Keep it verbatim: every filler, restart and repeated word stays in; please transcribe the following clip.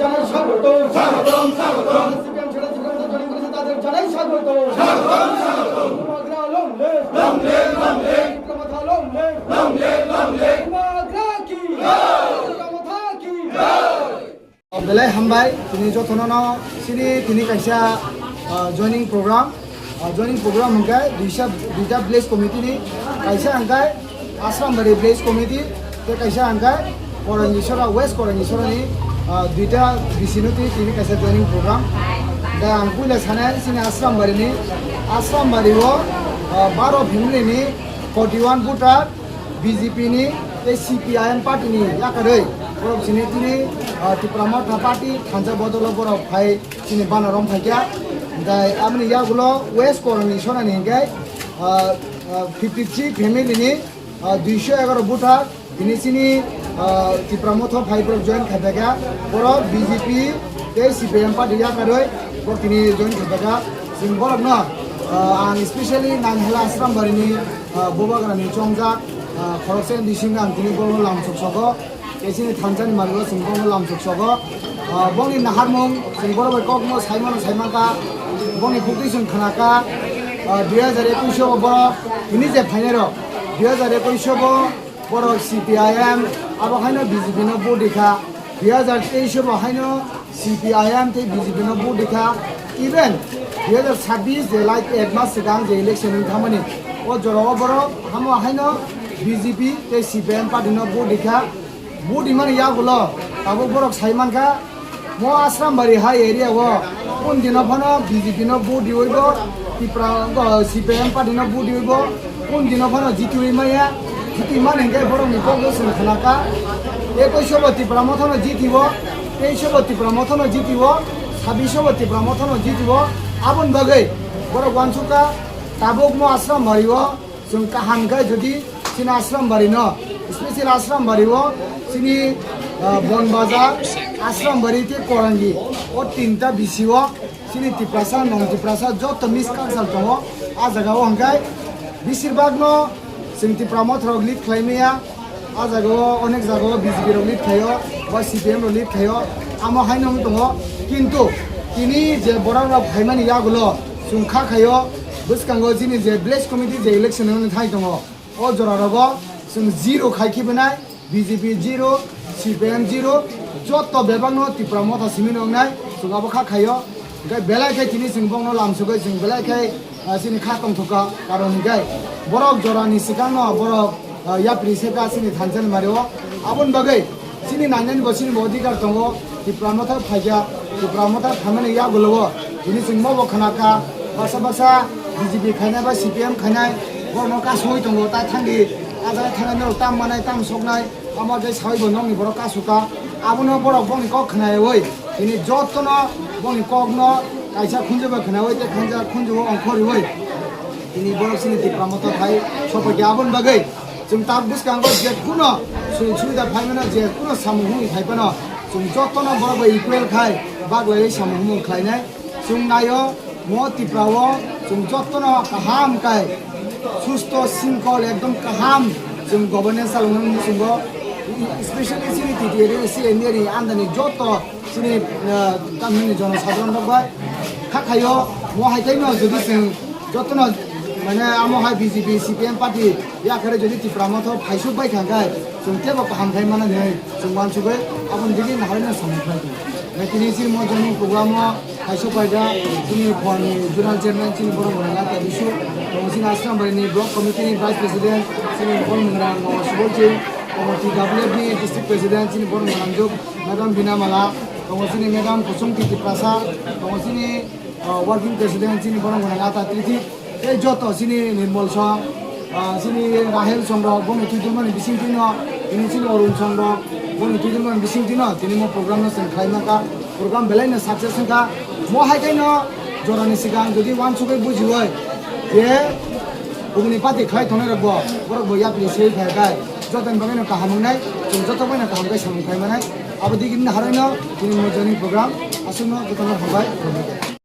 জানাই স্বাগতম, স্বাগতম, স্বাগতম। সিপিএম ছাড়া যেখানে জয়েন করেছে তাদের জানাই স্বাগতম, স্বাগতম, স্বাগতম। বুবাগ্রা long live, long live, long live। বিক্রমথা long live, long live, long live। বুবাগ্রা কি জয়, বিক্রমথা কি জয়। Belai hambai, tini jotono no sini tini kaisa, ah, joining program. Ah, joining program hwnkhe duisa, duita village committee ni, kaisa hwnkhe Asrambari village committee, tei kaisa hwnkhe Korangisora, West Korangisora ni, ah, duita B C no twi tini kaisa joining program. Da ang puila sanai sini Asrambari ni, Asrambari o, ah, baro family ni forty one voter, B J P ni tei C P I M party ni yakarwi borok sini tini, ah, Tipra Motha party thansa bodolo borok phai chini bana rom phaikha. Dai aboni yagulo West Korang ni sonani hingke, ah, ah, fifty three family ni, ah, duiso egaroh voter tini chini, ah, Tipra Motha phai borok join khaiphaikha. Borok B J P tei C P I M party yakarwi borok tini join khaiphaikha. Chwng borokno, ah, ang specially Nainhala Asrambari ni, ah, Bubagra ni chongjak, ah, khoroksa M D C wngkha ang tini borokno lam chok sogo. Tei chini thansa ni malik o chwng bono lamsok sogo. Ah, boni naharmung chwng borok bai kokno saimano saimankha. Boni khukti chwng khnakha. Ah, dui hajar ekwis o borok tini je phainai rok, dui hajar ekwis o bo borok C P I M abo haino B J P no vote rikha. Dui hajar teis o bo haino C P I M tei B J P no vote rikha. Even dui hajar sabbish je like ek mas swkang je election wng thangmani, o jora o borok hamo haino B J P tei C P I M party no vote rikha. Vote rimani yagulo tabuk borok sai mankha, mo Asrambari hai area o kun dino phano B J P no vote riwi bo, Tipra, o, C P I M party no vote riwi bo kun dino phano jitiwi maya. Jiti mani hingke borokni kokno chwng khnakha. Ekwis o bo Tipra Motha no jitiwo, teis o bo Tipra Motha no jitiwo, sabbish o bo Tipra Motha no jitiwo. Aboni bagwi borok uansukha tabuk mo Asrambari o. Chwng kaham khe jodi chini Asrambari no, special Asrambari o chini, ah, Bonbazar, Asrambari tei Korangi, o tinta B C o chini Tiprasa, non Tiprasa joto mix culture tongo. A jaga o hwnkhe besir bak no chwng Tipra Motha rok lead khlai maya. A jaga o onek jaga o B J P rok lead khlaio, ba C P M rok lead khlaio. Amo haino wng tongo, kintu tini je borok rok phaimani yagulo chwng kha khaio, bwskango chini je village committee je election wngwi thai tongo, o jora rogo chwng zero khai khibi nai, B J P zero, C P M zero, joto bebak no Tipra Motha simi no wngnai, chwng abo kha khaio. Hingke belai khe tini chwng bokno lamsogwi chwng belai khe, ah, chini kha tongthokha, karon hingke borok jorani swkangno borok, ah, yapri se ta chini thansa ni mari o. Aboni bagwi chini nainani bo chini bo odhikar tongo, Tipra Motha phaikha, Tipra Motha phaimani yagulo o tini chwng mo bo khna kha, baksa baksa B J P khainai ba C P M khainai borokno kasugwi tongo, ta thangdi a jaga thangnai norok tam manai tam soknai. Amo tei sawi bo nokni borok kasukha. Abono borok bongni kok khnayawi, tini jotono bongni kokno kaisa khunju bai khnayawi tei khanja khunju o ongkhoriwi tini borok chini Tipra Motha phai sophaikha. Aboni bagwi chwng tak bwskango je kuno sujog subida phaimano, je kuno samung hwnwi phaiphano chwng jotono borok bai equal khai baglaiwi samung hwnwi khlainai. Chwng naio, mo Tipra o chwng jotono kaham kai, susto, singkol, ekdom kaham chwng governance chaloknani muchungo, specially chini T T A D C N D A ni under ni joto chini, ah, tamni jonosadharon rok bai kha khaio. Mo hai khe no jodi chwng jotono, mane, amo hai B J P, C P M party yakarwi jodi Tipra Motha phaisuk bai thang khe chwng teibo kaham khai mano hinwi chwng uansugwi aboni digini naharwi no samung khlai tongo. Tini chini mo joining program o kaisa paida chini khorni zonal chairman chini borok gwnang Ata Bisu, tongo chini Asrambari ni block committee ni vice president chini borok gwnang Subol Singh, tongo T W F ni district president chini borok gwnang juk madam Bina Mala, tongo chini madam Kusum Titi Prasad, tongo chini, ah, working president chini borok gwnang Ata Titi. Tei joto chini Nirmal song, ah, chini Rahel song rok, boni twi tongmani bising twi no, tini chini Arun song rok, boni twi tongmani bising twi no, tini mo program no chwng khlai mankha, program belai no success wngkha. Mo hai khe no jorani swkang jodi uansugwi bujiwi je bumni party khlai tongnai rok bo, borok bo yapri se phai khai, jotoni bagwi no kaham wngnai, chwng joto bai no kaham khe samung khlai manai. Abo digini harwi no tini mo joining program aswk no jotono hambai.